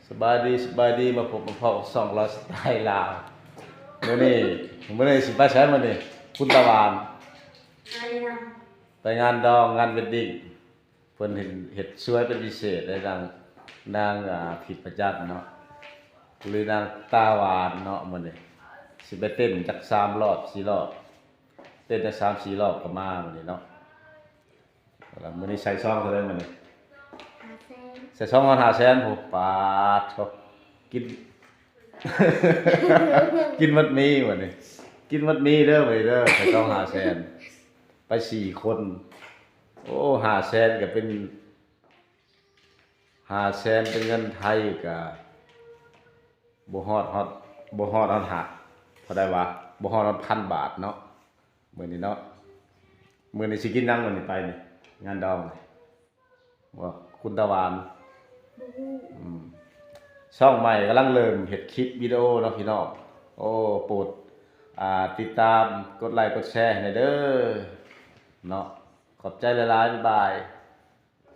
ສະບາຍດີ ສະບາຍດີ ມາພົບມາພໍ້ກັບຊ່ອງລາວສະໄຕລາວ. ມື້ນີ້ ມື້ນີ້ຊິໄປໃສມື້ນີ້? ຄຸນຕາຫວານ ໄປງານດອງ ງານເວດດິ້ງ. ເພິ່ນເຮັດ ເຮັດສວຍເປັນພິເສດໃຫ້ນາງ ນາງ ອາ ທິບພະຈັນເນາະ ຫຼືນາງຕາຫວານເນາະ. ມື້ນີ້ຊິໄປເຕັ້ນຈັກສາມລອບ ສີ່ລອບ ເຕັ້ນຈັກສາມສີ່ລອບກໍມາມື້ນີ້ເນາະ. ແລ້ວມື້ນີ້ໃສ່ຊອງເທົ່າໃດມື້ນີ້? ຫ້າແສນ ໃສ່ຊອງຮອດຫ້າແສນ. ໂອ້ ປາດໂທ້ ກິນ ກິນໝົດມີມື້ນີ້ ກິນໝົດມີເດີມື້ນີ້ເດີ. ໃສ່ຊອງຫ້າແສນ ໄປສີ່ຄົນ. ໂອ້ ຫ້າແສນກໍເປັນ ຫ້າແສນເປັນເງິນໄທກໍບໍ່ຮອດ ຮອດ ບໍ່ຮອດ ຮອດຫ້າ ເທົ່າໃດວະ? ບໍ່ຮອດ ຮອດພັນບາດເນາະ. ມື້ນີ້ເນາະ ມື້ນີ້ຊິກິນຫຍັງ? ມື້ນີ້ໄປນີ້ ງານດອງນີ້ ບໍ່ ຄຸນຕາຫວານ ບໍ່ຮູ້. ອືມ ຊ່ອງໃໝ່ກຳລັງເລີ່ມເຮັດຄລິບວິດີໂອເນາະພີ່ນ້ອງ. ໂອ້ ໂປດ ອ່າ ຕິດຕາມ ກົດໄລກົດແຊໃຫ້ແດ່ເດີເນາະ. ຂອບໃຈຫຼາຍໆ ບາຍບາຍ.